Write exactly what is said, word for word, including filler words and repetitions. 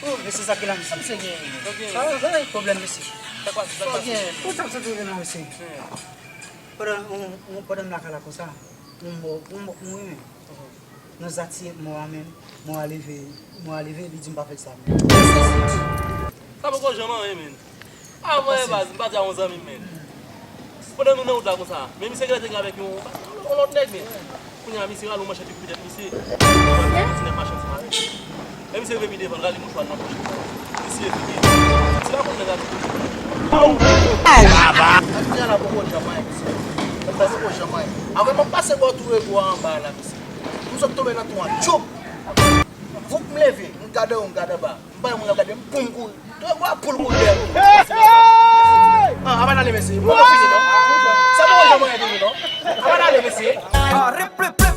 Oh, mesye, sa ki la, mesye? Ah, gen pwoblèm, mesye. Sa w gen? Ou t ap santi w la, mesye? Pandan, pandan m lakay la konsa, yon mò, yon mò k mouri, men. Nan zati mò a menm, mò a leve, mò a leve, li di m pa fè sa, men. Sa poko janm anyen, men. Avan e baz, m pati a yon zanmi m, men. Pandan nou nan wout la konsa, men misye genlè te gen avèk yon, yon lòt nèg, men. Kounye a, misye rale yon manchèt epi tèt misye. Ti nèg machann ti mare. Lè misye rive pi devan, l rale mouchwa l nan pòch li. Misye vini. Se la moun nèg la di. Ay! Nèg la poko janm anyen, misye. Nèg la poko janm anyen. Apre m ap pase bò tou rebò anba la, misye. M sot tonbe nan twou an. Tchoup! Voup m leve, m gade anwo, m gade anba. M pa yon moun ap gade m, poum kouri. Tou e gwa poul kouri dèyè m. Ah, a pa n ale, mesye. Mwen fini, non. Sa pa yon jan mwen toujou, non. A pa n ale, mesye.